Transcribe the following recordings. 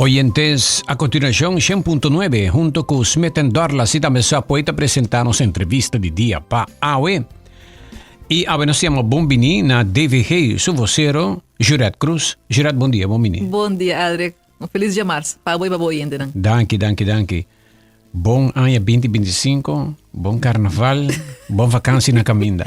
Oyentes, a continuacion 100.9 hunto cu Smith Dorlas y tambe Subway ta presenta nos entrevista di dia pa awe. Y awe nos yama bon bini na DVG, su vocero, Juret Cruz. Juret, bon dia, bon bini. Bon dia, Aldrich. Un feliz diamars pa bo y pa bo oyentenan. Danki, danki, danki. Bon aña 2025, bon carnaval, bon vakantie na caminda.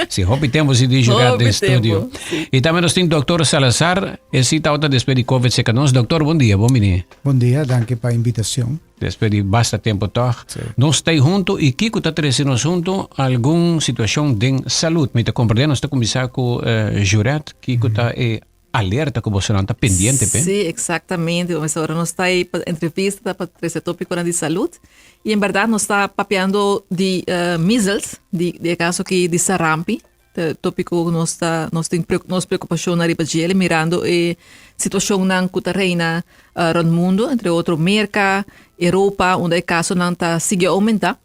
Si, hopi tempo si di jugar den studio. Si. Y tambe nos tin doctor Salazar, e si tawata despues di COVID seca nos. Doctor, bon dia, bon bini. Bon dia, danki pa invitacion. Despues di basta tempo toch. Si. Nos ta hunto y kico ta trece nos hunto? Algun situacion den salud. Mi ta comprende, nos ta cuminsa cu uh, Juret, kico ta e alerta ku bosonan ta pendiente p'e. Sí, exactamente. Bo ora nos ta ahí pa entrevista, pa trece tópiconan di salud. Y en berdad nos ta papiando di uh, measles, di, di e caso aki di sarampi. E tópico ku nos ta, nos tin nos preocupacion ariba djele, mirando e situacionnan ku ta reina uh, rond mundo, entre otro Merca, Europa, unda e casonan ta sigui aumenta.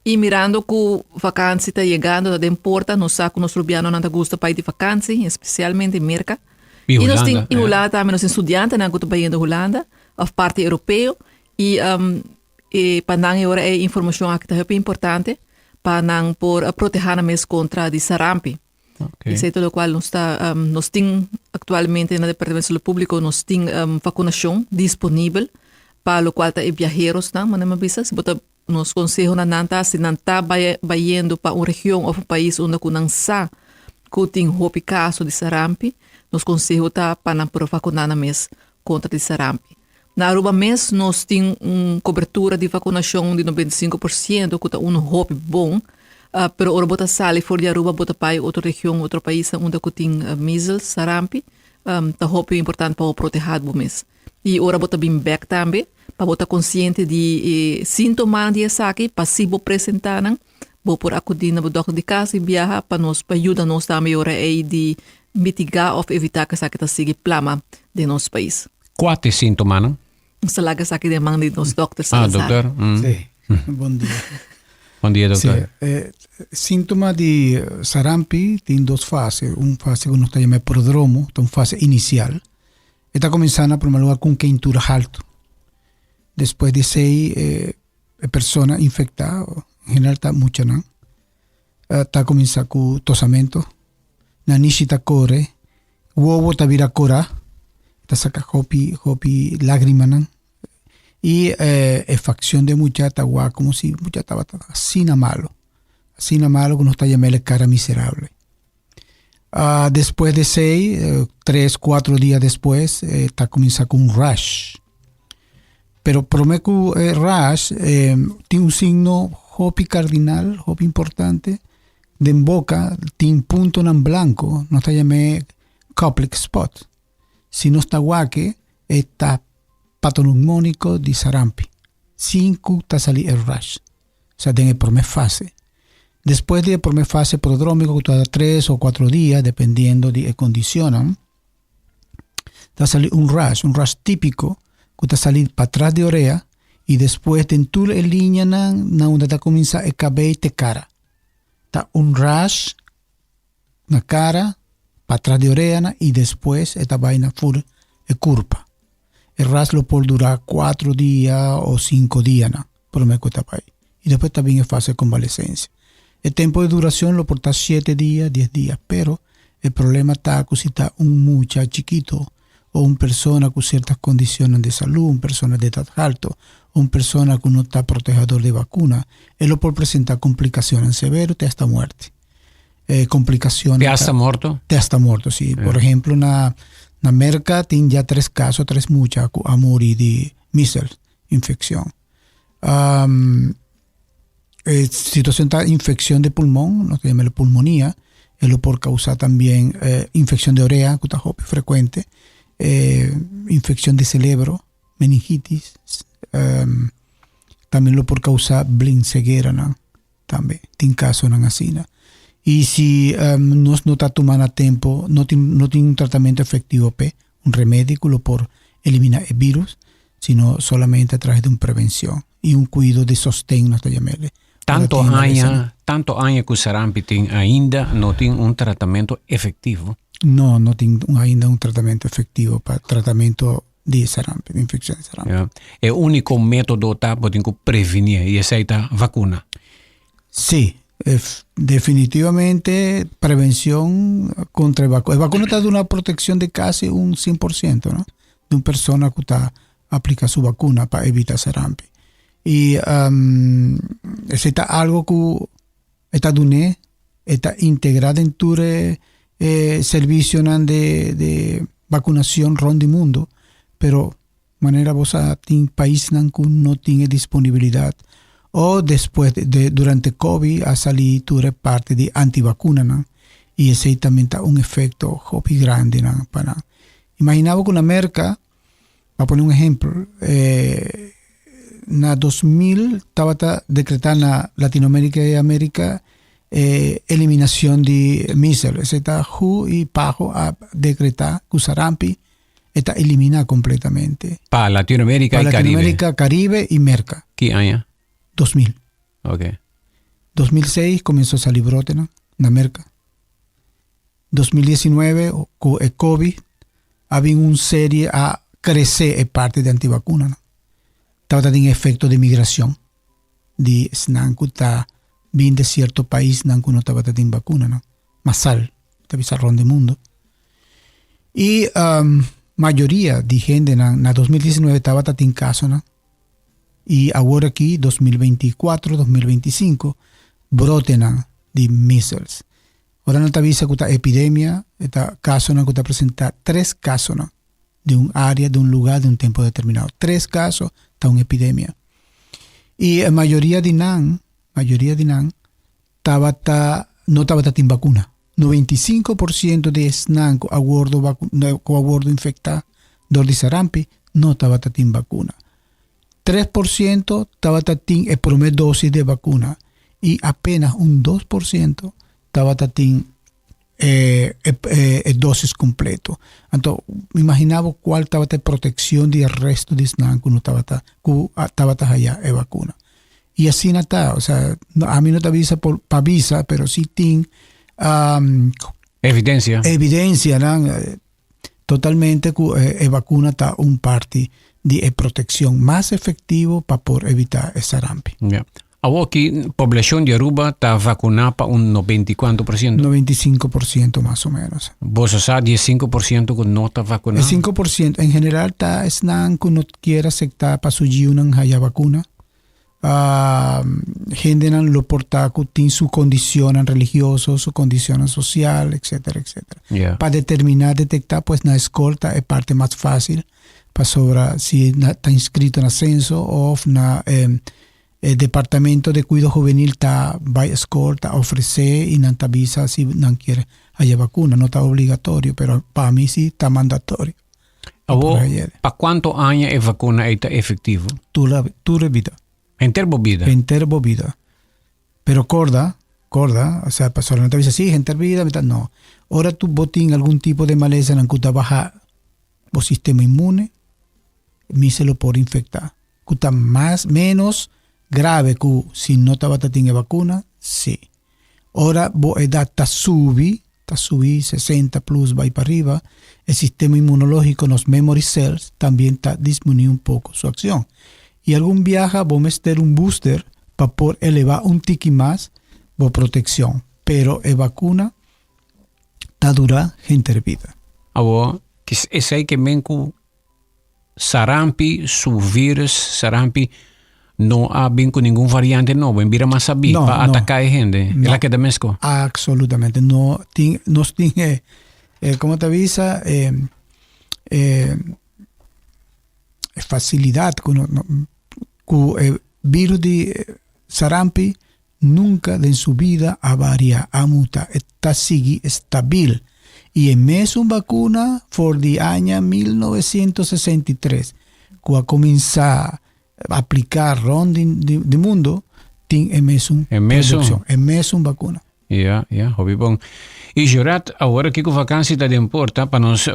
Y mirando cu vakantie ta yegando, ta den porta, nos sa cu nos rubianonan ta gusta pa ir di vakantie, especialmente Merca. Y Y nos tin, Hulanda, y ja. Hulanda tambe, nos tin studiantenan cu ta bayendo Hulanda, of parti europeo. Y um, e pa nan e ora e informacion aki ta hopi importante, pa nan por proteha nan mes contra di sarampi. Okay. Esey ta locual nos ta, um, nos tin actualmente na Departamento de Salud Público, nos tin um, vacunacion disponibel pa locual ta e viajerosnan, manera mi a bisa, si bo ta Nos konseho na nan ta si nan ta bayendo pa un region òf un pais unda ku nan sa ku tin hopi kaso di sarampi, nos konseho ta pa nan por vakuná nan mes kontra di sarampi. Na Aruba mes nos tin un kobertura di vakunashon di 95% ku ta unu hopi bon, pero ora bo ta sali for di Aruba bo ta bai otro region, otro paisnan unda ku tin measles, sarampi, ta hopi importante pa bo protehá bo mes. I ora bo ta bin bek tambe, pa bo ta konsiente di e síntomanan di esaki, pa si bo presentá nan, bo por akudí na bo dòkter di kas i biaha pa nos pa yuda nos tambe e ora ei di mitigá òf evitá ku esaki ta sigui plama den nos pais. Kua ta e síntomanan? Nos ta laga esaki den man di nos dòkter Ah, Salazar. dòkter. Mm. Sí, bon dia. Bon dia, Sí, dòkter. eh, síntoma di sarampi tin dos fase. Un fase ku nos ta yama e prodromo, ta un fase inisial. E ta kuminsá na primer lugar ku un keintura haltu. Despues di esei e e persona infektá, en general ta muchanan, ta kuminsá ku tosamentu, nanishi ta kore, wowo ta bira korá, ta saka hopi hopi lágrimanan i e fakshon di e mucha ta wak komo si e mucha tabata asina malu, asina malu ku nos ta yam'el e kara miserable. Uh, despues de esei, eh, tres, cuatro dia despues, eh, ta cuminsa cu un rash. Pero prome cu eh, rash, eh, tin un signo hopi cardinal, hopi importante. Den boca tin puntonan blanco, nos ta yam'é Koplik spot. Si nos ta wak-e, e ta patognomonico di sarampi. Sin cu ta sali e rash. O sea, den e prome fase. Despues di e prome fase prodrómico cu ta tres o cuatro dia, dependiendo di e condicionnan, ta sali un rash, un rash típico cu ta sali patras di orea y despues den tur e liñanan na unda ta cuminsa e cabey te cara. Ta un rash na cara, patras di oreanan y despues e ta bay na fur e curpa. E rash lo por dura cuatro dia o cinco dianan prome cu ta bay. Y despues ta bin e fase de convalecencia. E tempo de duracion lo por ta siete dia, dies dia, pero e problema ta cu si ta un mucha chikito o un persona cu ciertas condicionnan de salud, un persona de edad alto, un persona cu no ta protehador di vacuna, e lo por presenta complicacionnan severo te hasta muerte. Eh, complicacionnan Te hasta morto? Te hasta morto, sí. Por ejemplo, na, na Merca tin ya tres casos, tres mucha cu a muri di measles, infeccion. Um, eh, situacion ta infeccion de pulmon, nos ta yama pulmonía, e lo por causa también eh, infeccion de orea, cu ta hopi frecuente, eh, infeccion de cerebro, meningitis, um, también lo por causa blind ceguera nan. Tambe tin casonan asina. Y si um, nos no ta tuma na tempo, no tin, no tin un tratamiento efectivo p'e, un remedio cu lo por elimina e virus, sino solamente a través di un prevencion y un cuido di sosten nos ta yam'ele. Tanto Ora tin aña, tanto aña cu sarampi tin ainda no tin un tratamiento efectivo. No, no tin ainda un tratamiento efectivo pa tratamiento. Di sarampi, di infeccion di sarampi. Ja. E unico metodo ta bo tin cu preveni y esey ta vacuna. Sí, definitivamente prevencion contra e vacuna. E vacuna ta duna proteccion di casi un 100%, no? Di un persona cu ta aplica su vacuna pa evita sarampi. Y um, esey ta algo cu e ta dun'é, e ta integrá den tur e e servisionan de de vacunacion rond di mundo, pero manera bo sa tin paisnan cu no tin e disponibilidad o despues de durante covid a sali tur e parti di antivacunanan y esey tambe ta un efecto hopi grandi nan pa nan. Imagina bo cu na Merca, pa pone un ehempel, na 2000 tabata decreta na Latinoamerica y America eh, eliminacion di measles. Esey ta WHO y PAHO a decreta cu sarampi e ta elimina completamente. Pa Latinoamerica Pa y Caribe. Latinoamerica, Caribe y Merca. Ki aña? 2000. Ok. 2006 comenzó a salir brote na, na Merca. 2019 cu e covid a bin un serie a crece e parti di antivacunanan. Tabata tin efecto di migracion di esnan cu ta bin di cierto paisnan cu no tabata tin vacunanan masal, ta bisa rond di mundo. Y um, mayoria di hendenan na 2019 tabata tin casonan y awor aki 2024, 2025 brotenan di measles. Ora nan ta bisa ku ta epidemia, e ta kasonan ku ta presentá tres kasonan di un área, di un lugá, di un tempu determinado. Tres kaso ta un epidemia. I e mayoria di nan, mayoria di nan tabata no tabata tin bakuna. 95% di esnan ku a wordo ku a wordo infektá dor di sarampi no tabata tin bakuna. 3% tabata tin e promé dosis di e bakuna i apenas un 2% tabata tin e, e, e, e dosis kompleto. Anto, imaginá bo kual tabata e protekshon di e resto di esnan ku no tabata, ku tabata haya e bakuna. I asina ta, osea, ami no ta bisa por pa bisa, pero si tin um, Evidencia. Evidencianan totalmente ku e vacuna ta un parti di e proteccion mas efectivo pa por evita e sarampi. Ja. Awor ki poblacion di Aruba ta vacuna pa un 90 y cuanto por ciento? 95% mas o menos. Boso sa di e 5% cu no ta vacuna? E 5% en general ta esnan cu no kier acepta pa su yiunan haya vacuna. Hendenan lo por ta cu tin su condicionnan religioso, su condicionnan social, etcétera, etcétera. Pa determina, detecta, pues na escol ta e parte mas facil, pasobra si ta inscrito na censo of na e departamento de cuido juvenil ta bay escol, ta ofrece y nan ta bisa si nan kier haya vacuna. No ta obligatorio, pero pa mi si ta mandatorio. Awor, pa cuanto aña e vacuna ei ta efectivo? Tur, tur e bida. Henter bo bida? Henter bo bida. Pero corda, corda, o sea, pasobra nan ta bisa, sí, henter bida, mi ta, no. Ora tu bo tin algun tipo de malesanan cu ta baha bo sistema inmune, mi se lo por infecta. Cu ta mas, menos grave cu si no tabata tin e vacuna, sí. Ora bo edat ta subi, ta subi 60 plus bai pa riba, e sistema inmunológiko, nos memory cells, tambien ta disminuí un poko su akshon. I algun biaha bo mester un booster pa por elevá un tiki mas bo protekshon, pero e bakuna ta dura henter bida. Awor, esei ke men ku Sarampi su virus, sarampi no a bin cu ningun variante nobo, en bira mas sabí No, pa no. ataca e hende. No. El a keda mesco. Absolutamente. No tin, nos tin, eh, eh, como te avisa, eh, eh, facilidad cu, no, no, cu eh, virus di eh, sarampi Nunca den su bida a varia, a muta, e ta sigui stabil. Y e mesun vacuna for di aña 1963 cu a cuminsa aplica rond di, di mundo tin e mesun E mesun. produccion, e mesun vacuna. Ja, ja, hopi bon. Y Jorat, awor aki cu vakantie ta den porta, pa nos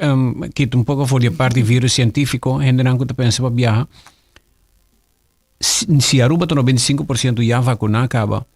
um, kita un poco for di e parti virus cientifico, hendenan cu ta pensa pa biaha, Si Aruba ta 95% ya vacuná caba,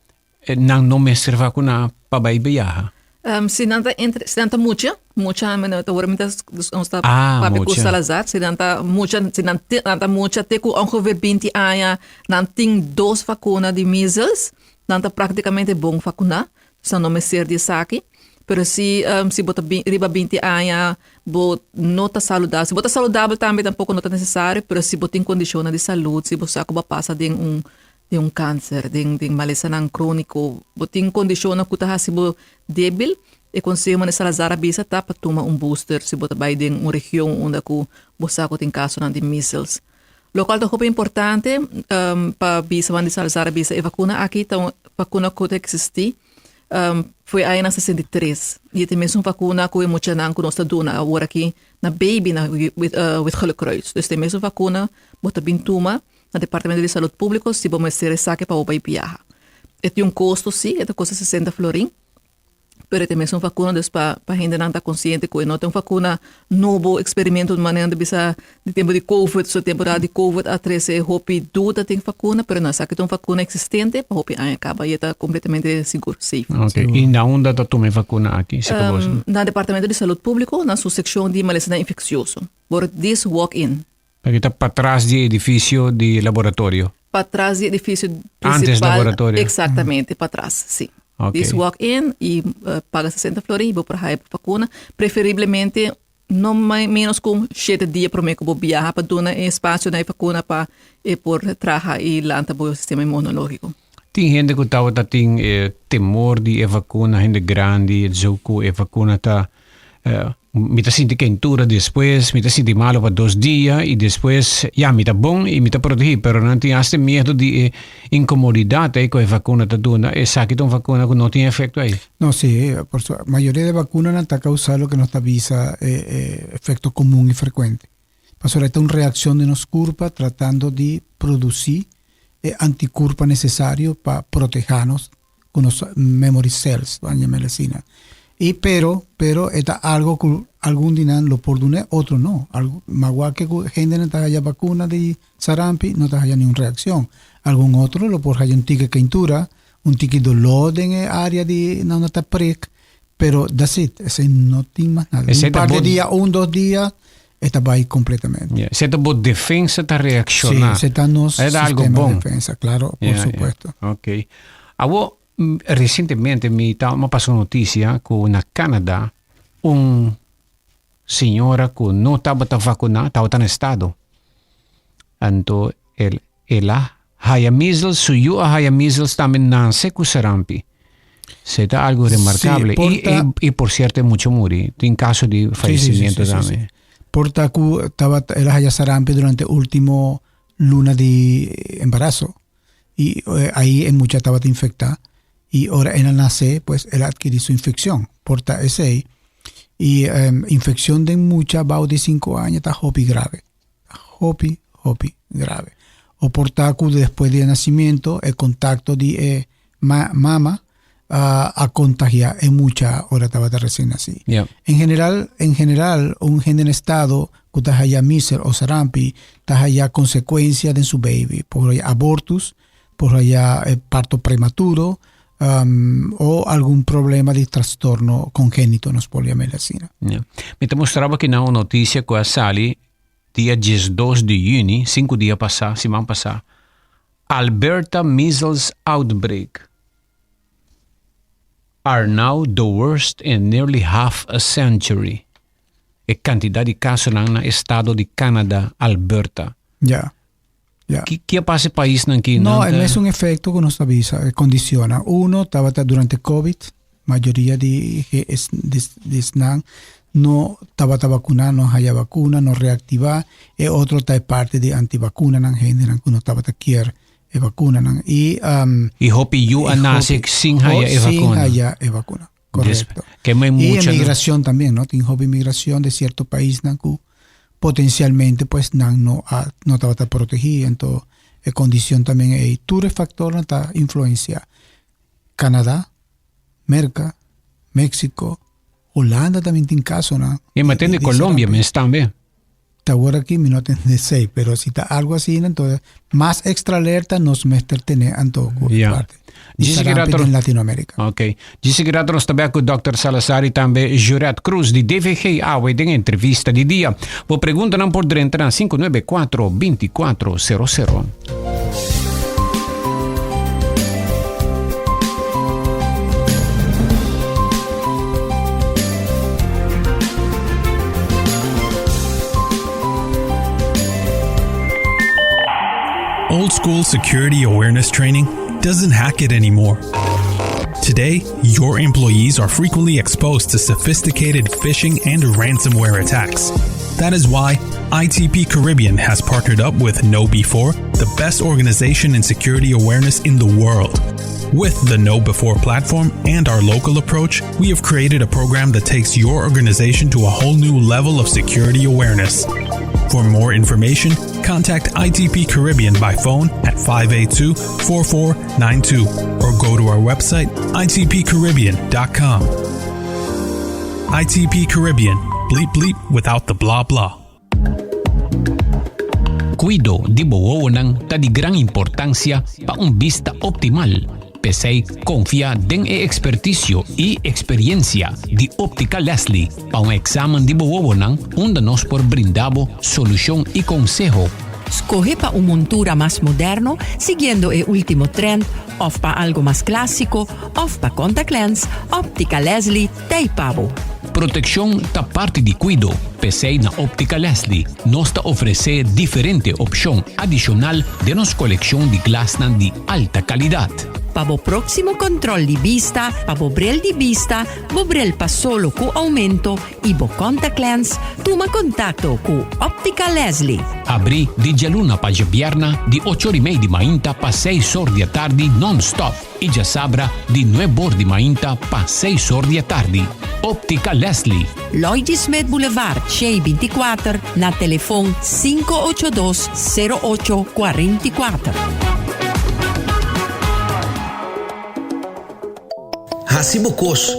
nan no mester vacuná pa bay biaha. Um, si nan ta entre, si nan ta mucha. Mucha, men ta hoor mi ta nos ta ah, papia ku Salazar, si nan ta mucha, si nan te, nan ta mucha te ku ongeveer 20 aña, nan tin dos vakuna di measles, nan ta praktikamente bon vakuná, dus nan no mester di esaki. Pero si um, si bo ta riba 20 aña, bo no ta saludabel. Si bo ta saludabel tambe tampoko no ta necesario, pero si bo tin kondishonnan di salud, si bo sa ku bo a pasa den un den un kanser, den den malesanan króniko, bo tin kondishonnan ku ta hasi bo débil, e konseho manera Salazar a bisa ta pa tuma un booster si bo ta bai den un region unda ku bo sa ku tin kasonan di measles. Lokual ta hopi importante pa bisa manera Salazar a bisa e vakuna aki ta un vakuna ku ta eksistí for e añanan 63 i e ta e mesun vakuna ku e muchanan ku nos ta duna awor aki na baby na Wit Gele Kruis. Dus ta e mesun vakuna bo ta bin tuma na Departamento di Salud Públiko si bo mester esaki pa bo bai biaha. E tin un kosto sí, e ta kosta 60 florin. Pero e ta e mesun vakuna, dus pa pa hendenan ta konsiente ku e no ta un vakuna nobo, eksperimento manera nan ta bisa di tempu di covid, so temporada di covid a trese hopi duda den vakuna, pero no esaki ta un vakuna eksistente pa hopi aña kaba i e ta kompletamente sigur, safe. Ok, i na unda ta tuma e vakuna aki, si ta boso? Na Departamento di Salud Públiko, na su sekshon di malesanan infeksioso. Bo dis walk in. Aki ta patras di edifisio di laboratorio. Patras di edifisio principal. Antes laboratorio. Exactamente, patras, si. Ok. Dis walk in y paga 60 florin y bo por haya bo vacuna. Preferiblemente no menos cu shete dia prome cu bo biaha pa duna e espacio na e vacuna pa e por traha y lanta bo sistema inmunologico. Tin hende cu tabata tin e temor di e vacuna, hende grandi, zo cu e vacuna ta Mi ta sinti kentura despues, mi ta sinti malo pa dos dia y despues ya mi ta bon y mi ta protegi, pero nan tin hasta miedo di e incomodidad ey cu e vacuna ta duna. Esaki ta un vacuna cu no tin efecto ey. No, si, por su, mayoria di vacunanan ta causa loke nos ta bisa e efecto comun y frecuente. Pasobra e ta un reaccion di nos curpa tratando di produci e anticurpa necesario pa proteha nos ku nos memory cells, ban yam'el asina. I pero, pero e ta algo ku algun di nan lo por dun'é, otro no. Algu, magua ke ku hendenan ta haya bakuna di sarampi no ta haya niun reakshon. Algun otro lo por haya un tiki keintura, un tiki doló den e área di nan ta prik, pero that's it, esei no tin mas nada. Esei Un ta par di bo dia, un, dos dia, e ta bai completamente. Yeah. Esei ta bo defensa ta reacciona. Sí, esei ta nos Esei ta algo sistema bon. defensa, claro, por Yeah, yeah. supuesto. Ok. Awo, recientemente mi ta, mi a pasa un noticia cu na Canada un señora cu no tabata vacuna, tabata na estado. Anto el, el a haya measles, su yu a haya measles tambe nace cu sarampi. Se ta algo remarcable. Sí, y, porta, y, y por cierto, e mucho muri. Tin caso di fallecimiento sí, sí, tambe. Sí, Porta cu tabata, el a haya sarampi durante ultimo luna di embarazo. Y eh, ahí e mucha tabata infecta. Y ora el a nace, pues el a adquiri su infección. Porta esey. Y um, infección den mucha bao di 5 aña ta hopi grave. Hopi, hopi grave. O por ta cu despues di e nacimiento e contacto di e ma mama a contagia e mucha ora tabata recien naci. Yeah. En general, en general un hende en estado cu ta haya miser o sarampi ta haya consecuencia den su baby. Por haya abortus, por haya parto prematuro o algun problema di trastorno congénito, nos por yam'el asina. Yeah. Mi ta mustra bo kinan un noticia cu a sali dia 12 di juni, 5 dia pasa, siman pasa. Alberta measles outbreak are now the worst in nearly half a century. E cantidad di casonan na estado di Canada, Alberta. Ja. Ja. Ki, ki a pasa e paisnan ki No, nan e ta- mesun efecto cu nos ta bisa, e condiciona. Uno, tabata durante COVID, mayoria di ge- es- di, di esnan no tabata vacuna, no haya vacuna, no reactiva. E otro ta e parte di antivacunanan, hendenan cu no tabata kier e vacunanan. Y, um, I hopi yu a y nace hopi- sin haya e sin vacuna. haya e vacuna. Correcto. Ke men Y mucha no- emigracion también, no? Tin hopi migracion de cierto paisnan cu potencialmente pues nan no a no tabata protegi, ento e condicion también ey. Tur e factornan ta influencia. Canada, Merca, Mexico, Holanda también tin casonan. Y ma tin di di Colombia sarampi. mes tambe. Ta awor aki mi no tende esei, pero si ta algo asina, entonces mas extra alerta nos mester tene anto ku e parte di Djis sarampi rato- den Latinoamérica. Ok. Djis rato nos ta bek ku Dòkter Salazar i tambe Juret Cruz di DVG awe den entrevista di dia. Bo preguntanan por drenta na 594 2400. Old school security awareness training doesn't hack it anymore. Today, your employees are frequently exposed to sophisticated phishing and ransomware attacks. That is why ITP Caribbean has partnered up with KnowBe4, the best organization in security awareness in the world. With the KnowBe4 platform and our local approach, we have created a program that takes your organization to a whole new level of security awareness. For more information, contact ITP Caribbean by phone at 582 4492 or go to our website itpcaribbean.com. ITP Caribbean, bleep bleep without the blah blah. Kuido di bo wowonan ta di gran importansia pa un bista optimal. P'esei konfia den e ekspertisio i eksperiensia di Optica Leslie pa un eksamen di bo wowonan unda nos por brinda bo solushon i konseho. Skohe pa un montura mas moderno siguiendo e ultimo trend of pa algo mas clasico of pa contact lens, Optica Leslie t'ey pa bo. Proteccion ta parti di cuido, p'esey na Optica Leslie nos ta ofrece diferente opcion adicional den nos coleccion di glasnan di alta calidad. Pa bo proximo control di bista, pa bo bril di bista, bo bril pa solo cu aumento y bo contact lens, tuma contacto cu Optica Leslie. Abri di djaluna pa djabierna di ocho or y mei di mainta pa seis or di atardi non-stop y djasabra di nueb or di mainta pa seis or di atardi. Optica Leslie. Lloyd G. Smith Boulevard, Shei 24, na telefon 582 08 44. Hasi bo kos.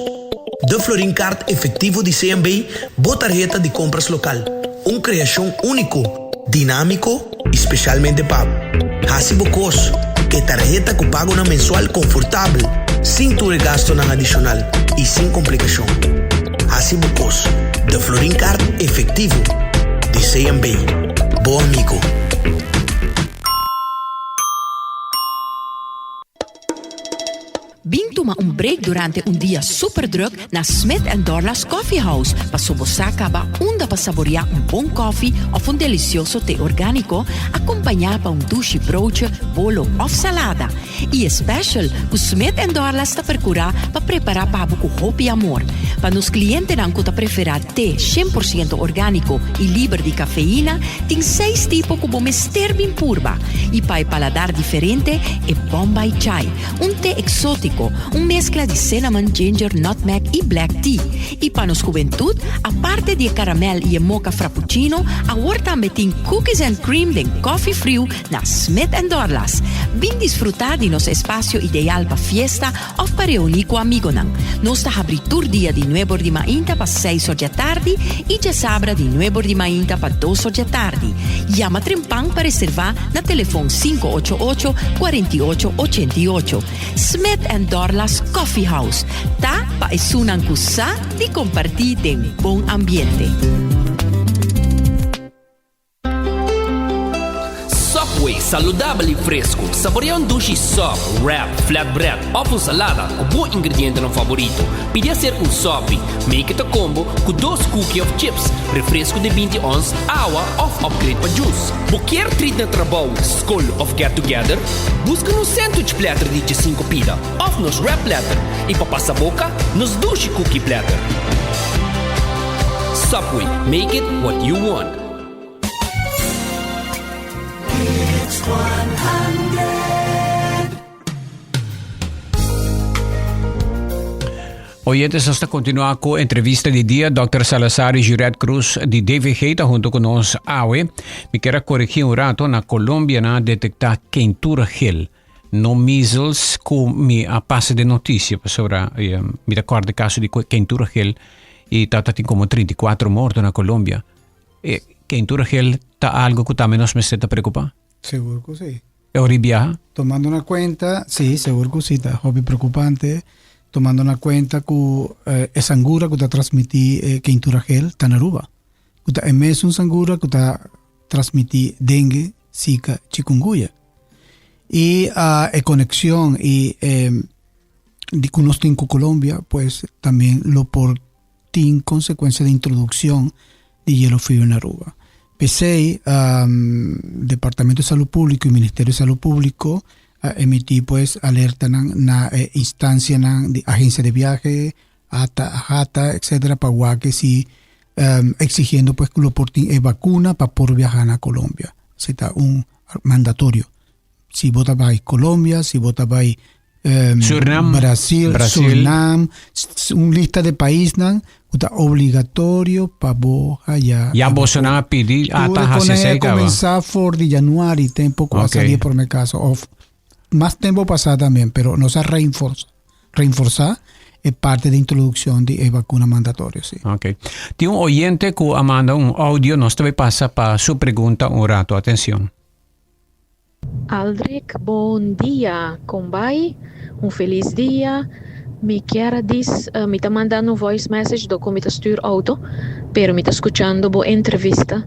De Florin Card Efectivo di CMB, bo tarheta di compras local. Un creacion unico, dinamico y specialmente pa bo. Hasi bo kos. E tarheta cu pagonan mensual confortabel, sin tur e gastonan adicional y sin complicacion. Hasi bo kos. De Florin Card Efectivo di CMB. Bo amigo. Bin tuma un break durante un dia super druk na Smith and Dorlas Coffee House paso bo sa caba unda pa saborea un bon koffie of un delicioso te organico acompaña pa un dushi broodje, bolo of salada. Y e special cu Smith and Dorlas ta percura pa prepara pa bo cu hopi amor. Pa nos clientenan cu ta prefera te 100% organico y liber di cafeína, tin seis tipo cu bo mester bin purba. Y pa e paladar diferente, e Bombay Chai, Un te exótico, un mezcla di cinnamon, ginger, nutmeg y black tea. Y pa nos hubentud, aparte di e caramel y e mocha frappuccino, awor tambe tin cookies and cream den coffee friu na Smith and Dorlas. Bin disfruta di nos espacio ideal pa fiesta of pa reuni cu amigonan. Nos ta habri tur dia di nuebor di mainta pa seis or djatardi y djasabra di nuebor di mainta pa dos or djatardi. Yama trempan pa reserva na telefon 588 48 88. Smith and Dorlas Coffee House ta pa esunnan ku sa di kompartí den bon ambiente. Subway, saludabel y fresco. Saborea un dushi sub, wrap, flatbread of un salada cu bo ingredientenan favorito. Pidi hacer un sopi. Make it a combo cu dos cookie of chips, refresco di binti ons, awa of upgrade pa juice. Bo kier treat na trabou, skol of get together? Buska nos sandwich platter di djesinko pida of nos wrap platter y pa pasa boca, nos dushi cookie platter. Subway, make it what you want. Oyentes, nos ta continua cu entrevista di dia. Dr. Salazar y Juret Cruz di DVG ta junto cu nos awe. Mi kier a corrigi un rato, na Colombia nan a detecta quentura gel, no measles, cu mi a pasa den noticia, pasobra eh, mi ta corda e caso di quentura gel y tata tin como 34 morto na Colombia. Eh, Keintura gel ta algo ku tambe nos mester ta preokupá? Sigur ku si. E ora di biaha? Tomando na kuenta, si, sigur ku si, ta hopi preokupante. Tomando na kuenta ku e sangura ku ta transmití e keintura gel ta na Aruba. Ku ta e mesun sangura ku ta transmití dengue, zika, chikungunya. I e konekshon i e di ku nos tin ku Colombia, pues también lo por tin consecuencia di introduccion di yellow fever na Aruba. P'esey, Departamento di Salud Publico y Ministerio di Salud Publico a emiti pues alertanan na e instancianan di agencia di viahe, ATA, AHATA, etcetera, pa wak si exigiendo pues cu lo por tin e vacuna pa por viaha na Colombia. Esey ta un mandatorio. Si bo ta bai Colombia, si bo ta bai Surinam, Brasil, Brasil. Surinam, un lista de paisnan ku ta obligatorio pa bo haya. Ya bosonan a pidi ata hasi esei kaba. Kuminsá for di januari tempo ku a sali e prome kaso of mas tempo pasá también, pero nos a reinforsa, reinforsá e parte di introdukshon di e vakuna mandatorio, si. Ok. Tin un oyente ku a manda un audio, nos ta bai pasa pa su pregunta un rato. Atencion. Aldrich bon dia con bay un feliz dia mi kier a dis mi ta mandando un voice message do con mi ta stuur auto pero mi ta scuchando bo entrevista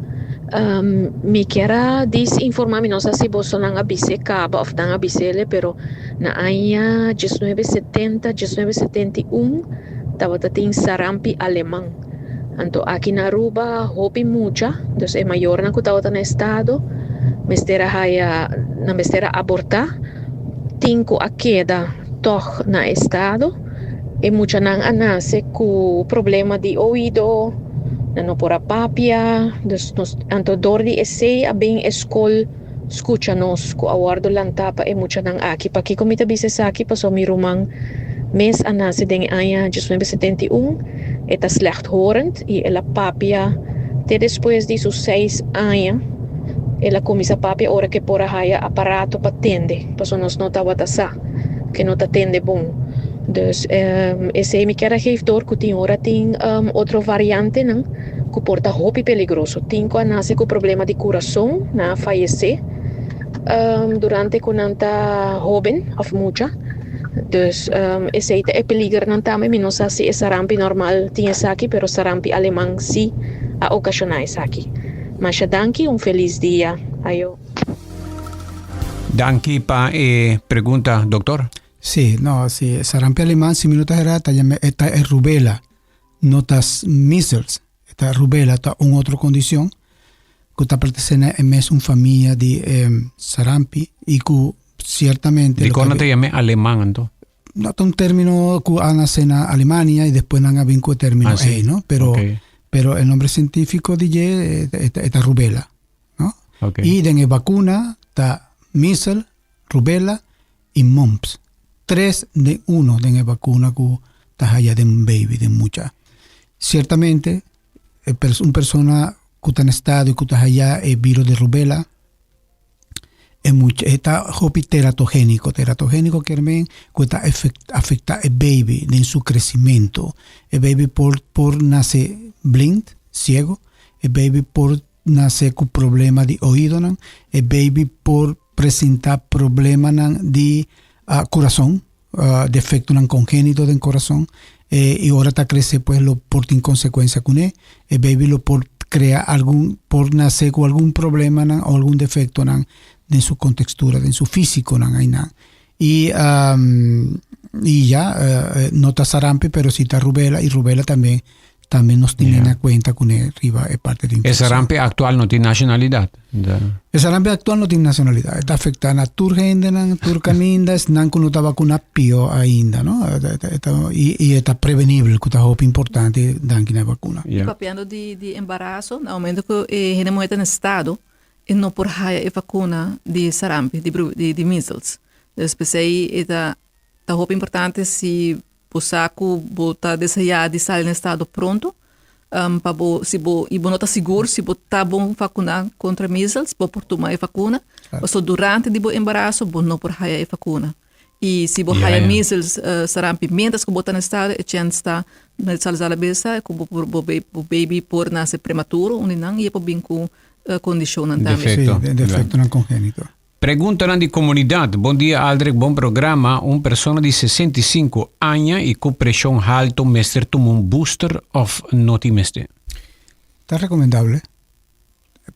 mi kier a dis informa mi no sa si bosonan a bise caba of nan a bisele pero na aña diesnuebe setenta diesnuebe setenta i un tabata tin sarampi aleman Anto aki na Aruba hopi mucha, dus e mayornan ku tabata na estado mester a haya, nan mester a abortá, tin ku a keda tòg na estado. E muchanan a nase ku problema di oido, nan no por a papia, dus nos, anto dor di esei a bin e skol Skucha nos ku a wòrdu lantá pa e muchanan aki. Pakiko mi ta bisa esaki? Pasobra mi ruman mes a nase den e aña 1971. E ta slechthorend i el a papia te despues di su seis aña. El a kuminsá papia ora ku e por a haya aparato pa tende, pasobra nos no tabata sa ku e no ta tende bon. Dus esei mi kier a geef door ku tin ora tin otro variantenan. ku por ta hopi peligroso. Tin ku a nase ku problema di kurason, nan a fayesé durante ku nan ta hóben òf mucha. Dus esei ta e peligernan tambe. Mi no sa si e sarampi normal tin esaki, pero sarampi aleman sí a okashoná esaki. Masha danki, un felis dia. Ayo. Danki pa e pregunta, doktor. Sí, no, sí, sarampi aleman, si mi no ta erá, ta yama, ta e rubela. No ta measles, e ta rubela, ta un otro condicion cu ta pertenece na e mesun famia di e sarampi y cu ciertamente... Dicon nan ta yama e aleman anto? No, ta un termino cu a nace na Alemania y despues nan a bin cu e termino Ah, sí. ey, no? Pero, Ok. pero e nombre cientifico di dje e ta rubela, no? Ok. Y den e vacuna ta measles, rubela y mumps. Tres den uno den e vacuna cu ta haya den baby, den mucha. Ciertamente, e pers un persona cu ta na estado y cu ta haya e virus de rubela, e mucha e ta hopi teratogenico. Teratogenico kier men cu e ta afecta e baby den su crecimento. E baby por por nace blind, ciego, e baby por nace cu problema di oidonan, e baby por presenta problemanan di curason, defectonan congenito den corazon, y ora ta crece pues lo por tin consecuencia cune, e baby lo por crea algun, por nace cu algun problemanan o algun defectonan den su contextura, den su fisiconan aynan. Y y ya no ta sarampi pero si ta rubela y rubela también también nos tiene na cuenta con riba e parte de E infección. sarampi actual no tin nacionalidad. E sarampi actual no tin nacionalidad. E ta afecta na tur hendenan, tur caminda, esnan cu no ta vacuna pio ainda, no? Y, y e ta prevenibel, cu ta hopi importante danki na e vacuna. Y papiando di, di embarazo, na momento cu e hende muher ta na estado, e no por haya e vacuna di sarampi, di bru, di, di measles. Dus p'esei e ta, ta hopi importante si bo sa ku bo ta deseá di sali na estado pronto, pa bo, si bo, i bo no ta sigur si bo ta bon vakuná kontra measles, bo por tuma e vakuna. Pasobra durante di bo embaraso bo no por haya e vakuna. I si bo haya measles, sarampi mientras ku bo ta na estado, e chèns ta. Met salzala besa ku bo por bo bo baby por nase prematuro un di nan i e por bin ku kondishonnan tambe. Defekto. Sí, defektonan kongénito. Preguntanan di komunidat. Bon dia Aldrich, bon programa. Un persona di 65 aña i ku preshon halto mester tuma un booster òf no tin mester? Ta rekomendable.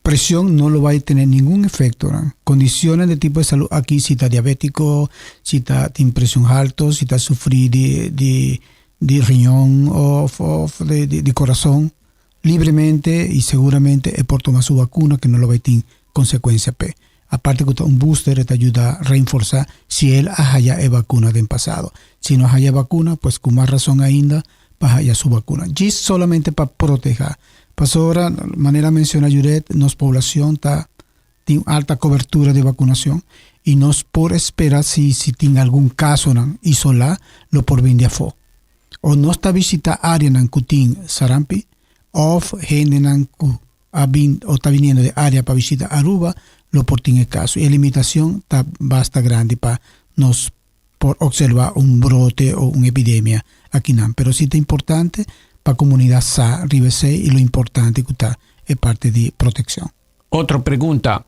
Presión no lo bai tene ningun efecto. Condiciones de tipo de salud aki, si ta diabetico, si ta tin presion halto, si ta sufri di, di, di riñon of, of di, di, di corazon, libremente y seguramente e por tuma su vacuna que no lo bai tin consecuencia p'e. Aparte cu ta un booster e ta yuda reinforsa si el a haya e vacuna den pasado. Si no a haya vacuna, pues cu mas razon ainda pa haya su vacuna. Djis solamente pa proteha. Pasobra, manera menciona Juret, nos poblacion ta tin alta cobertura di vacunacion y nos por espera si si tin algun casonan isola lo por bin di afo. O nos ta bishita areanan cu tin sarampi of hendenan cu a bin o ta biniendo di area pa bishita Aruba lo por tin e caso. Y e limitacion ta basta grandi pa nos por observa un brote o un epidemia akinan. Pero si ta importante pa comunidad sa riba esey y lo importante cu ta e parte di proteccion. Otro pregunta.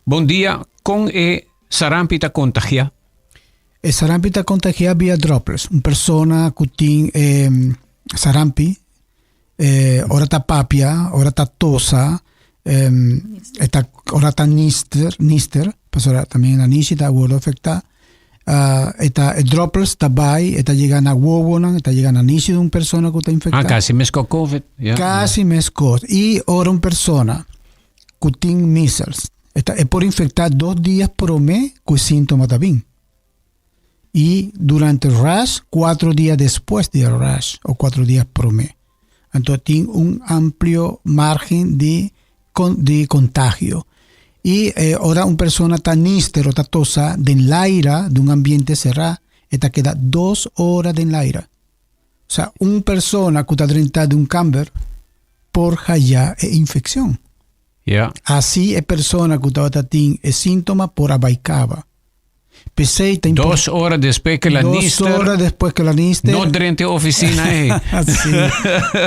Bon dia, con e sarampi ta contagia? E sarampi ta contagia via droplets. Un persona cu tin e sarampi, eh, ora ta papia, ora ta tosa, eh, ta, ora ta nister, nister, pasobra también na nishi ta wordo afecta. Uh, e ta, e droplets ta bai, e ta yega na wowonan, e ta yega na nishi di un persona ku ta infecta. Ah, casi mesco COVID. Ja. Casi mesco. Y ora un persona ku tin measles, e, ta, e por infecta dos dias prome ku e síntoma ta bin. Y durante rash, cuatro dia despues di e rash, o cuatro dia prome. Anto tin un amplio margen di, di contagio. Y eh, ora un persona ta nister o ta tosa den laira di un ambiente cerrá, e ta keda dos ora den laira. O sea, un persona cu ta drenta di un kamber por haya e infeccion. Ja. Así e persona cu tabata tin e síntoma por a bai caba. P'esei ta impor- Dos ora despues que la Dos nister. ora despues que la nister. No drenta e oficina ei. sí,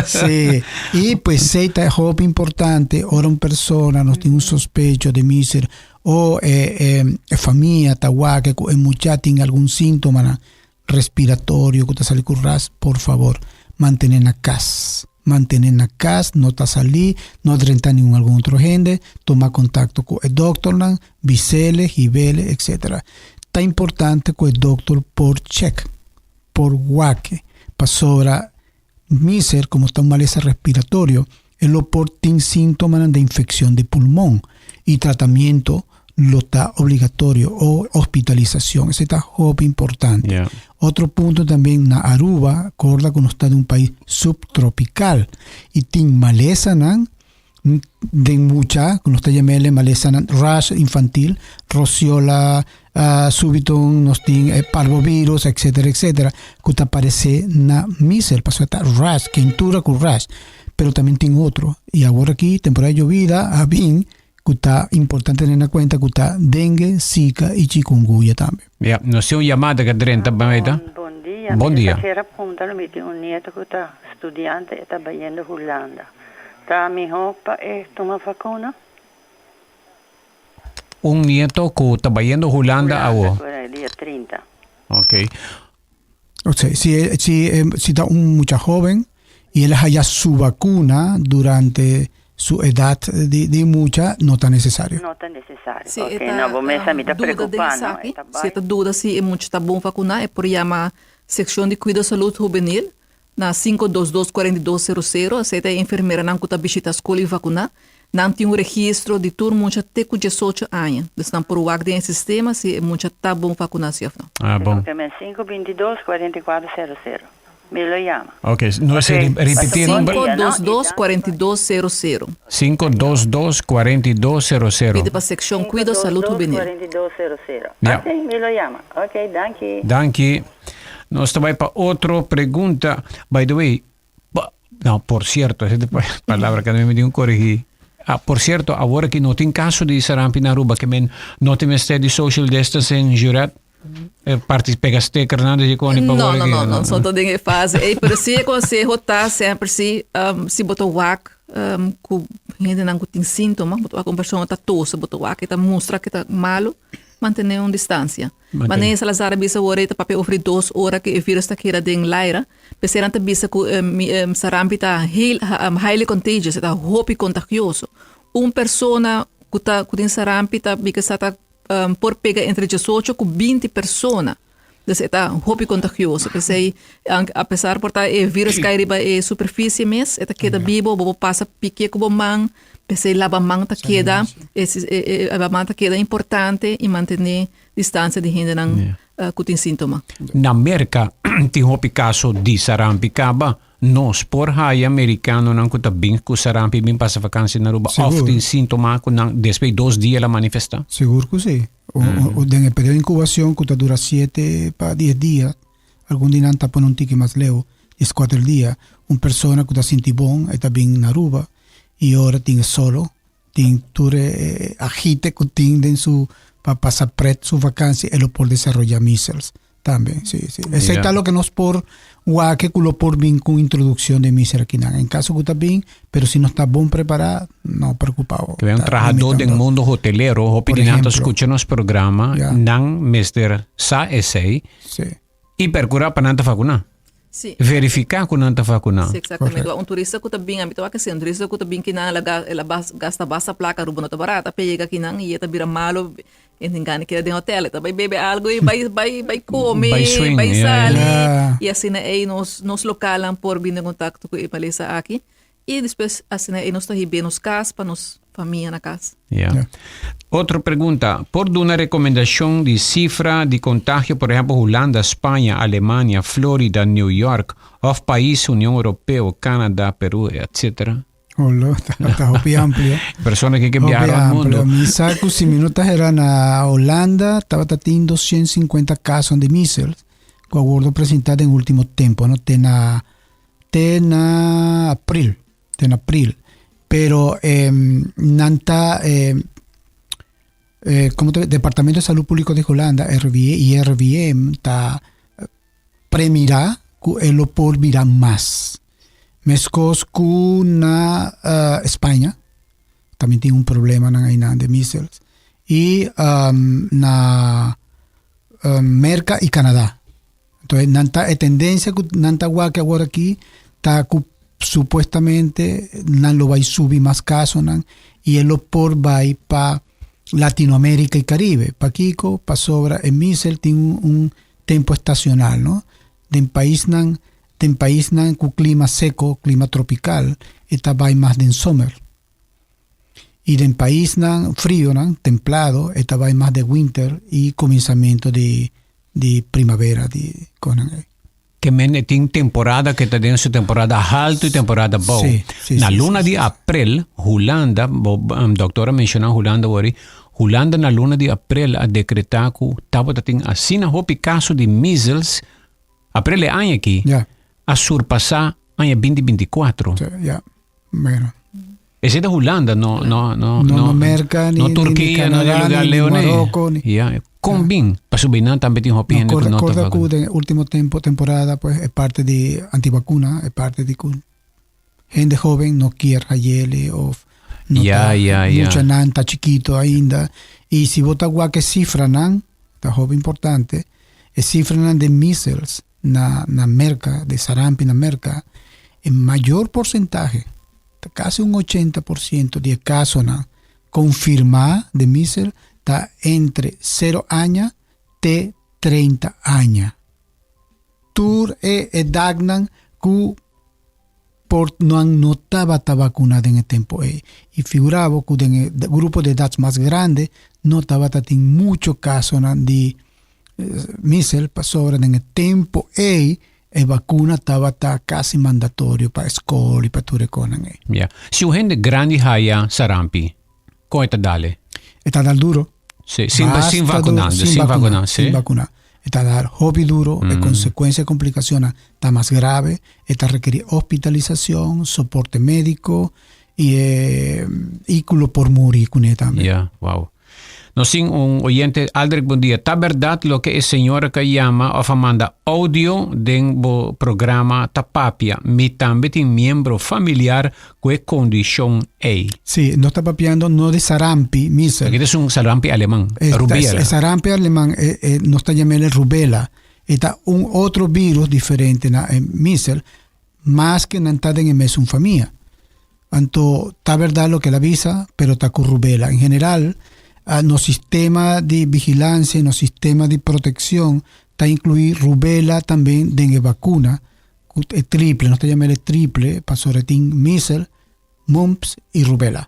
sí. Y p'esei ta hopi importante ora un persona nos tin un sospecho de miser o eh, eh, e famia ta wak ku e mucha tin algun síntomanan respiratorio ku ta sali ku ras, por favor, mantene na kas. Mantene na kas, no ta salí, no drenta ningun algun otro hende, tuma kontakto ku e dòkternan, bis'ele, hib'ele, etc. Ta importante ku e dòkter por chèk, por wak, pasobra miser komo ta un malesa respiratorio, e lo por tin síntomanan di infekshon di pulmon i tratamiento lo ta obligatorio o hospitalisacion. Esey ta hopi importante. Yeah. Otro punto también na Aruba, corda cu nos ta den un pais subtropical y tin malesanan den mucha, cu nos ta yamele malesanan rash infantil, rociola, uh, súbito nos tin eh, parvovirus, etcétera, etcétera, cu ta aparece na misel, pasobra ta rash, quentura cu rash. Pero también tin otro. Y awor aki, temporada de llovida, a bin ku ta importante tene na kuenta ku ta dengue, zika i chikungunya tambe. Ya, nos tin un yamada ku drenta baita. Bon dia. Bon dia. Mi ta kier punta lo mi tin un nieto ku ta studiante e ta bayendo Hulanda. Ta miho pa e tuma vakuna? Un nieto ku ta bayendo Hulanda awo. Hulanda ku dia 30. Ok. Osea, si, si, si ta un mucha joven y el haya su vacuna durante su edad di, di mucha, no ta necesario. No ta necesario. Si Ok, e ta no, bo mesa mi ta duda den preocupa, no? esaki, E ta si e bai. ta duda si e mucha ta bon vacuna, e por yama Seccion di Cuido Salud Hubenil na 522 4200. Esei ta e enfermeranan cu ta bishita scol y vacuna. Nan tin un registro di tur mucha te cu diesocho aña. Dus nan por wak den e sistema si e mucha ta bon vacuna si of no. Ah, bon. Ok, men 522 4400. Mi lo yama. Ok, no Ok, sé, ripiti e pasa bon number. dia, no? 522 4200. 522 4200. Pidi pa seccion Cuido Salud Juvenil. 522 4200. Ja. Ok, mi lo yama. Ok, danki. Danki. Nos ta bai pa otro pregunta. By the way, No, por cierto, esa palabra que me dio un corregí. Ah, por cierto, awor aki no tin caso di sarampi na Aruba, ke men no tin mester di social distancing, Juret? E parti pega sticker nan di koni pa No, no, no, no, so den e fase. Ei, pero si e conseho ta semper si um, si bo ta wak um, ku hendenan ku tin síntoma, bo ta wak un persona ta tosa, bo ta wak e ta mustra ke ta malo, mantené un distancia. Manera Salazar a bisa awor e ta papia over di dos ora ku e virus ta keda den laira. P'esei nan ta bisa ku um, sarampi ta heel, um, highly contagious, e ta hopi kontagioso. Un persona ku ta ku tin sarampi ta bika sa ta um, por pega entre 18 ku 20 persona. Dus e ta hopi kontagioso. P'esei, a pesar por ta e virus kai riba e superfisie mes, e ta keda bibo, bo por pasa pikie ku bo man, p'esei laba man ta keda, e, e, e, laba man ta keda importante i mantené distansia di hendenan ku tin síntoma. Na Merka tin hopi kaso di sarampi kaba. Nos por haya merikanonan ku ta bin ku sarampi bin pasa vakansi na Aruba òf tin síntoma ku nan despues di dos dia la manifestá? Sigur ku si. O den e periodo di inkubacion ku ta dura siete pa dies dia, algun di nan ta pone un tiki mas leu, dieskuater dia, un persona ku ta sinti bon e ta bin na Aruba i ora tin e solo, tin tur e agite ku tin den su pa pasa pret su vakansi e lo por desaroya measles. Tambe, sí, sí. Esei ta loke nos por wak ku lo por bin ku introduccion de measles akinan. En caso ku ta bin, pero si nos ta bon prepará, no preocupa bo. Ke un trahadó den mundo hotelero, hopi di nan ta skucha nos programa, nan mester sa esei i perkurá pa nan ta vakuná. Sí. Verifiká ku nan ta vakuná. Sí, exactamente. Un turista ku ta bin, a mi ta wak así, un turista ku ta bin kinan, el a gasta basta plaka, Aruba no ta barata, p'e yega kinan i e ta bira malo, e tin gana keda den hotel, e ta bai bebe algo i bai bai bai kome, Bai swing, bai ja, ja. sali. Ja. I asina ei nos nos lokalnan por bin den kontakto ku e malesa aki. I despues asina ei nos ta hib'é nos kas pa nos famia na kas. Ja. Ja. Otro pregunta, por duna rekomendashon di sifra di kontagio, por ehèmpel Hulanda, Spaña, Alemania, Florida, New York òf pais Union Europeo, Canada, Peru, etc. Olo, ta, ta hopi amplio. Persona ke ke Hopi biaha rond amplio. mundo. Mi sa ku si mi no ta hera na Holanda tabata tin 250 kaso di measles ku a wordo presentá den último tempo, no? Te na te na april, te na april. Pero eh, nan ta eh, eh, como te, Departamento de Salud Público de Holanda, RVE y RVM ta premirá ku e lo por bira mas. Meskos ku na uh, España, también tin un problema nan einan de measles. Y um, na um, Merca y Canadá. Entonces, nan ta, e tendencia ku nan ta wak awor aki ta ku supuestamente nan lo bai subi mas kasonan y e lo por bai pa Latinoamérica y Caribe. Pakiko? Pasobra e measles tin un, un tempo estacional, no? Den paisnan, den paisnan ku klima seko, klima tropical, e ta bai mas den zomer. Y den paisnan frionan, templado, e ta bai mas den winter y kuminsamentu di di primavera di konan ei. Ke men e tin temporada ke ta den su temporada haltu y temporada bou. Sí, sí, Na sí, luna sí, di sí. aprel, Hulanda, bo dokter a menshoná Hulanda wori, Hulanda na luna di aprel a dekretá ku tabata tin asina hopi kaso di measles, aprel e aña aki, Ja, a surpasá aña binti binti kuatro. sí, ja. Bueno. Esei ta Hulanda, no, no, no, No, no Merca, ni, no ni- ni Turquia, no Canadá, lugar ni, ni leu, nee. Marocco. Ni, Ja, kon bin? Pasobra nan tambe tin hopi No, hende ku corda, no ta corda ku vacuna. den último tempo, temporada, pues, e parte di antivacuna, e parte di ku hende joven no kier hayele of no Ja, ta, ja, ja. mucha nan ta chiquito ainda. Y si bo ta wak e cifranan, ta hopi importante, e cifranan de measles na, na Merca, de sarampi na Merca, e mayor porcentahe, ta casi un 80% di e casonan confirma de measles ta entre 0 aña te 30 aña. Tur e edadnan ku por nan no tabata vacuna den e tempo ei. Y figura bo ku den e grupo de edad mas grande no tabata tin mucho casonan di measles pasobra den e tempo ei e vacuna tabata casi mandatorio pa escol y pa tur e conan ei. Ja. Si un hende grandi haya sarampi, con e ta dale? E ta dal duro. Sí, sin, sin Basta vacuna, duro, sin vacuna, sí. Sin vacuna. E ta dal hopi duro, e consecuencia y complicacionnan ta mas grave, e ta requeri hospitalizacion, soporte medico y e y cu lo por muri cune tambe. Ja, wow. Nos tin un oyente, Aldrich, bon dia. Ta berdad loke e señora ka yama of a manda audio den bo programa ta papia? Mi tambe tin miembro familiar ku e kondishon ei. Sí, nos ta papiando no di sarampi, measles. Aki ta un sarampi aleman, rubela. E sarampi aleman, e, e, nos ta yam'el rubela. E ta un otro virus diferente na e measles, maske nan ta den e mesun famia. Anto ta berdad loke el a bisa, pero ta cu rubela. En general, nos sistema di vigilancia y nos sistema di proteccion ta inclui rubela tambe den e vacuna, cu e triple, nos ta yama el e triple, pasobra tin measles, mumps y rubela.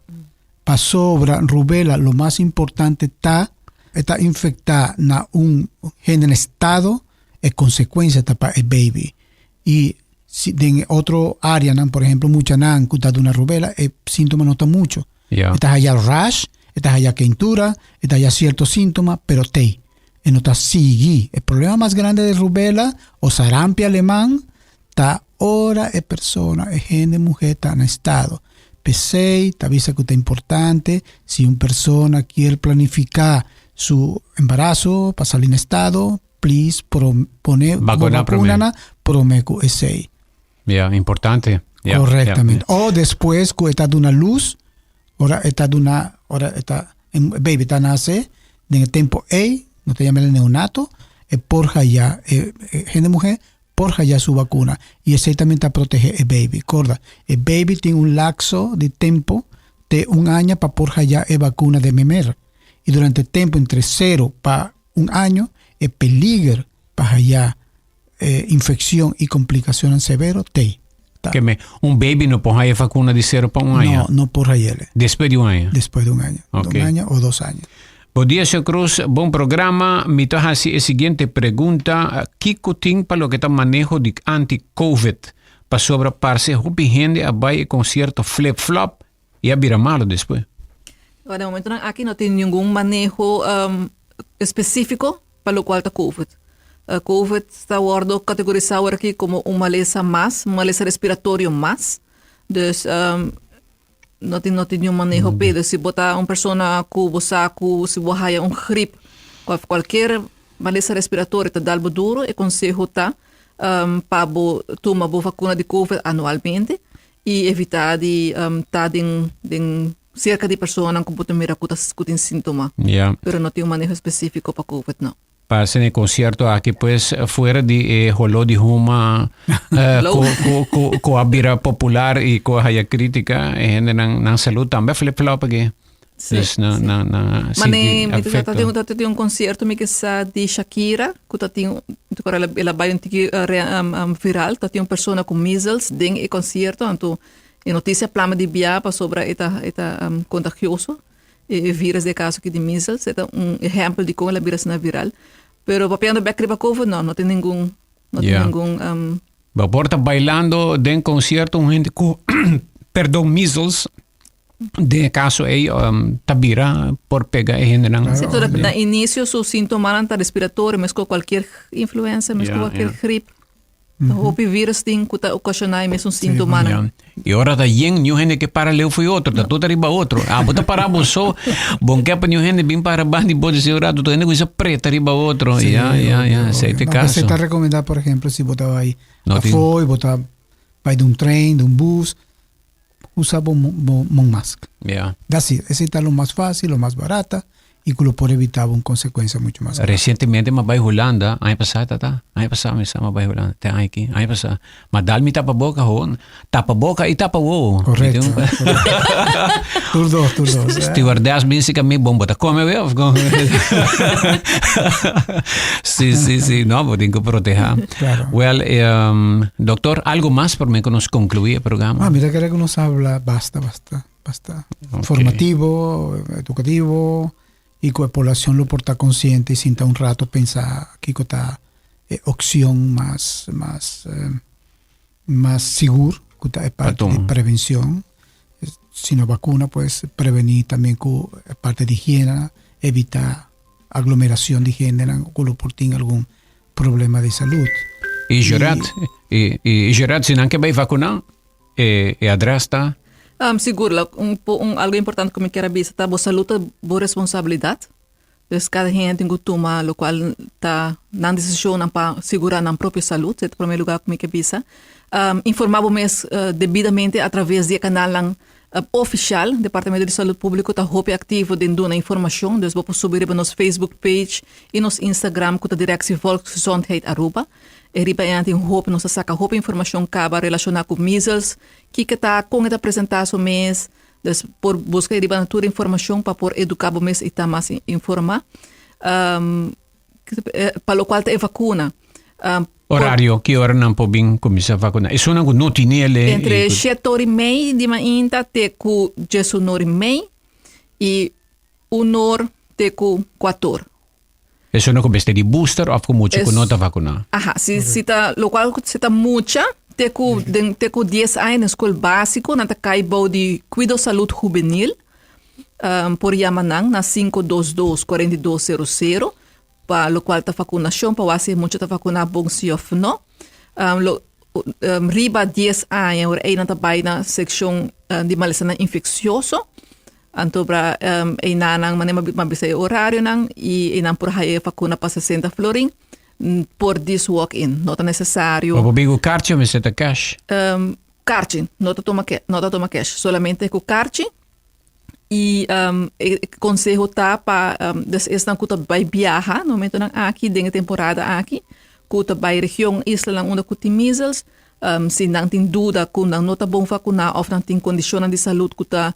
Pasobra rubela lo mas importante ta, e ta infecta na un hende en estado, e consecuencia ta pa e baby. Y si den e otro áreanan, por ejemplo, muchanan ku ta duna rubela, e síntoma no ta mucho. Ja. E ta haya rash, e ta haya keintura, e ta haya cierto síntoma, pero tei. E no ta sigui. E problema mas grande de rubela o sarampi aleman ta ora e persona, e hende mujer ta na estado. P'esei ta bisa ku ta importante si un persona kier planifiká su embaraso pa sali na estado, please pro, pone Vacuna vacuna na prome ku esei. Ja, importante. Ja, Correctamente. Ja. O despues ku e ta duna luz, ora e ta duna, ora e ta, e baby ta nace, den e tempo ei, no ta llama el neonato, e por haya, e, e hende mujer por haya su vacuna. Y esei también ta protege e baby. Corda, e baby tin un lapso di tempo te un aña pa por haya e vacuna de MMR. Y durante tempo entre 0 pa un año e peliger pa haya eh, infeccion y complicacionnan severo tey. Ta. Ke me, un baby no por haya vacuna di cero pa un aña? No, no por hayele. Despues di un aña? Despues di un aña. Ok. Un aña o dos aña. Bon dia, señor Cruz. Bon programa. Mi ta hasi e siguiente pregunta. Kiko tin pa loke ta maneho di anti-COVID? Pasobra parse hopi hende a bai e concierto flip-flop I a bira malo despues. Na e momentonan aki no tin ningun maneho específico pa locual ta covid. Covid ta wordo categorisa awor aki como un malesa mas, un malesa respiratorio mas. Dus no tin no tin niun maneho p'e. Dus si bo ta un persona cu bo sa cu si bo haya un grip of cualkier malesa respiratorio ta dal bo duro, e conseho ta pa bo tuma bo vacuna di covid anualmente. I evitá di ta den den serka di personanan ku bo ta mira ku ta ku tin síntoma. Ya. Pero no tin un maneho espesífiko pa covid no. Pasa den e konsierto aki pues fuera di e holó di huma ku ku ku ku a bira popular i ku a haya krítika e hendenan nan salú tambe a flip flop aki. Sí, Dus na sí. na na Mane, sinti mi ta afecto. tin ta tin un concierto mi ke sa di Shakira ku ta tin mi ta kòrda el a el a bai un tiki re viral ta tin un persona ku measles den e concierto anto e notisia plama di bia pasobra e ta e ta kontagioso e virus den e kaso aki di measles e ta un ehèmpel di kon el a bira asina viral pero papiando bèk riba covid no no tin ningun no tin Ya. ningun Bo por ta bailando den concierto un hende ku perdon measles Den e caso ei um, ta bira por pega e hendenan. Sí, todo na inicio su síntomanan ta respiratorio, mesco cualquier influenza, mesco cualquier grip. Hopi virus tin cu ta ocasiona e mesun síntomanan. Ja. Y ora ta yen, niun hende ke para leu fo'i otro, ta tur ta riba otro. Ah, bo ta para bo so, bon ke pa niun hende bin para banda di bo disi un rato, tur hende kuminsa preta riba otro. Sí, ja, ja, obvio, ja, obvio. esei ta e No, caso. Se ta recomenda, por ejemplo, si bo ta bai No tin- afó y bo ta bai di un tren, di un bus, Usa bo bo mon mask. Ja. That's it. Esei ta lo mas fácil, lo mas barata y cu lo por evita bo un consecuencia mucho mas grave. Recientemente m'a bai Hulanda, aña pasá ta ta, aña pasá mi sa m'a bai Hulanda, te aña aki, aña pasá. M'a dal mi tapaboca hoor, tapaboca y tapa wowo. Correcto. Tur dos, tur dos. Stewardess bin si mi bon, bo ta come we of con? Sí, sí, sí, no, bo tin cu proteha. Claro. Well, um, doctor, algo mas por me que nos concluí el programa? Ah, mira que nos habla basta, basta, basta. Okay. Formativo, educativo, y que la población lo porta consciente y sinta un rato pensar que está eh, opción más, más, eh, más seguro, que está parte de prevención. Si no vacuna, pues prevenir también con parte de higiene, evitar aglomeración di hendenan ku lo por tin algun problema di salud. I Gerard, i, i Gerard, si nan ke bai vakuná, e, e adres ta? Um, sigur, la, un, un, algo importante ku mi kier a bisa ta bo salud ta bo responsabilidat. Dus kada hende tin ku tuma lokual ta nan desishonnan pa sigurá nan propio salud, esei ta promé lugá ku mi ke bisa. Informá bo mes debidamente atraves di e kanalnan ofishal. Departamento di Salud Públiko ta hopi aktivo den duna informashon, dus bo por subi riba nos Facebook page i nos Instagram ku ta Directie Volksgezondheid Aruba. E riba einan tin hopi, nos ta saka hopi informashon kaba relashoná ku measles, kiko ta, kon e ta presentá su mes, Dus por buska riba nan tur informashon pa por eduká bo mes i ta mas informá. Pa lokual ta e vakuna. Orario, ki ora nan por bin kuminsá vakuná? Esunnan ku no tine el e. Entre shete ora i mei di mainta te ku diesun ora i mei i un or te ku kuator. Esunnan ku mester di booster òf ku mucha ku no ta vakuná? Aha, si si ta lokual ku si ta mucha te ku den te ku dies aña den skol básiko nan ta kai bou di Kuido Salud Hubenil. Por yama nan na 522 4200 pa lokual ta vakunashon pa wak si e mucha ta vakuná bon si òf no. Lo riba dies aña ora ei nan ta bai na sekshon di malesanan infeksioso. Anto bra einanan manera mi bisa e orarionan y einan por haya e vacuna pa 60 florin por dis walk in. No ta necesario. Bo por bin cu karchi o mester ta cash? Karchi, no ta tuma no ta tuma cash, solamente cu karchi y e conseho ta pa des esnan cu ta bay biaha na momentonan aki den e temporada aki cu ta bay region islanan unda cu tin measles Si nan tin duda ku nan no ta bon vakuná òf nan tin kondishonnan di salud ku ta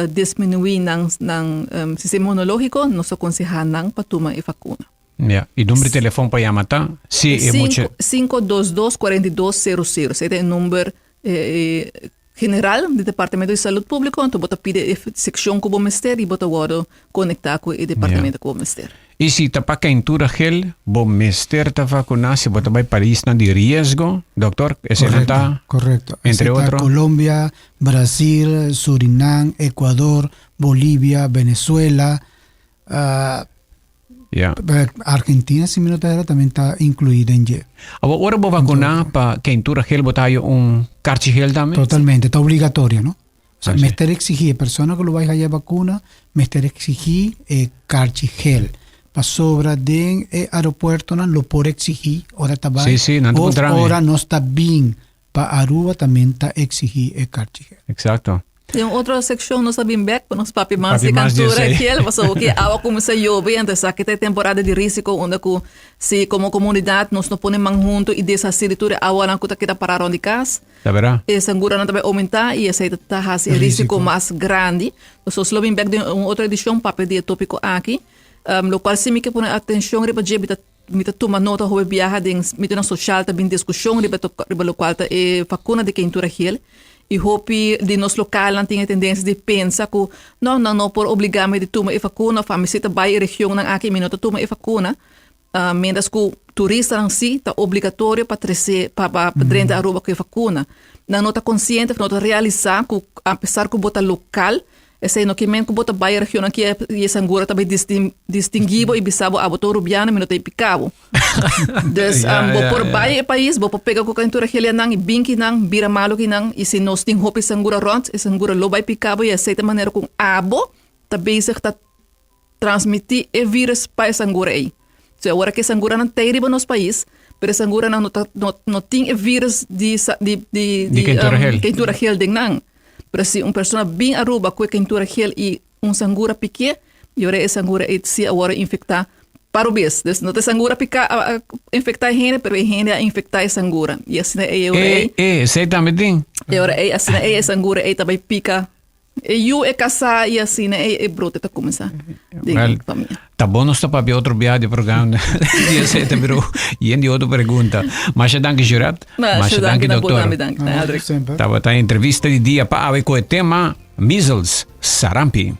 disminuí nan nan sistema inmunológiko, nos ta konsehá nan pa tuma e vakuna. Ya, i number di telefòn pa yama ta? Si e mucha. 522 4200, esei ta e number general di Departamento di Salud Públiko, anto bo ta pidi e sekshon ku bo mester i bo ta wòrdu konektá ku e departamento ku bo mester. I si ta pa keintura gel, bo mester ta vakuná si bo ta bai paisnan di riesgo, doktor? Eseinan ta, Correcto, correcto. entre Esei ta otro? Colombia, Brasil, Surinam, Ecuador, Bolivia, Venezuela, Ja. Argentina, si mi no ta erra, también ta incluí den dje. Awor, ora bo vakuná pa keintura gel, bo ta haya un karchi gel tambe? Totalmente, ta obligatorio, no? O sea, Ah, sí. mester exigí e persona ku lo bai haya vacuna, mester exigí e karchi gel. Pasobra den e aeropuertonan lo por exigí ora ta bai. Sí, sí, nan ta Of puntra mi. ora nos ta bin pa Aruba también ta exigí e karchi gel. Exacto. Den un otro seccion nos ta bin bek pa nos papia mas Papia di mas di cantura esei. gel, pasobra ku awa kuminsá yobe, anto esaki ta e temporada di risiko unda ku si komo komunidat nos no pone man huntu i deshasí di tur e awanan ku ta keda pará rònt di kas, Ta bera? E sanguranan ta bai oumentá i esei ta hasi e risiko mas grandi. Nos lo bin bek den un otro edishon papia di e tópiko aki. Lokual si mi ke pone atenshon riba dje mi ta mi ta tuma nota hopi biaha den medionan soshal ta bin diskushon riba riba lokual ta e vakuna di keintura gel i hopi di nos lokalnan tin e tendensia di pensa ku no nan no por obligá mi di tuma e vakuna òf ami si ta bai e regionnan aki mi no ta tuma e vakuna. Mientras ku turistanan si ta obligatorio pa trese pa pa drenta Aruba ku e vakuna. Nan no ta konsiente of no ta realisá ku apesar ku bo ta lokal esei no ke men ku bo ta bai e regionnan ki e sangura ta bai distinguí bo i bisa bo abo ta un rubiano mi no ta piká bo. Dus bo por bai e pais bo por pega ku kaintura gelianan i bin kinan bira malu kinan i si nos tin hopi sangura rònt e sangura lo bai piká bo i esei ta manera ku abo ta bezig ta transmití e vírus pa e sangura ei. So awor ku e sanguranan ta ei riba nos pais, pero e sanguranan no ta no no tin e vírus di sa di di Di keintura gel. keintura gel den nan. Pero si un persona bin Aruba ku e keintura gel i un sangura pikié, i ora e sangura ei si a wòrdu infektá pa robes. Dus no ta e sangura piká a a infektá e hende, pero e hende a infektá e sangura. I asina ei e ora ei. E, e, esei tambe tin. E ora ei asina ei e sangura ei ta bai pika E yu e kasá i asina e e brote ta kuminsá den Wel, e famia. Ta bon nos ta papia otro biaha di programa di esei pero yen di otro pregunta. Masha danki Juret. Masha danki na bo tambe danki na Eldrick. Semper. Tabata entrevista di dia pa awe ku e tema Measles, sarampi.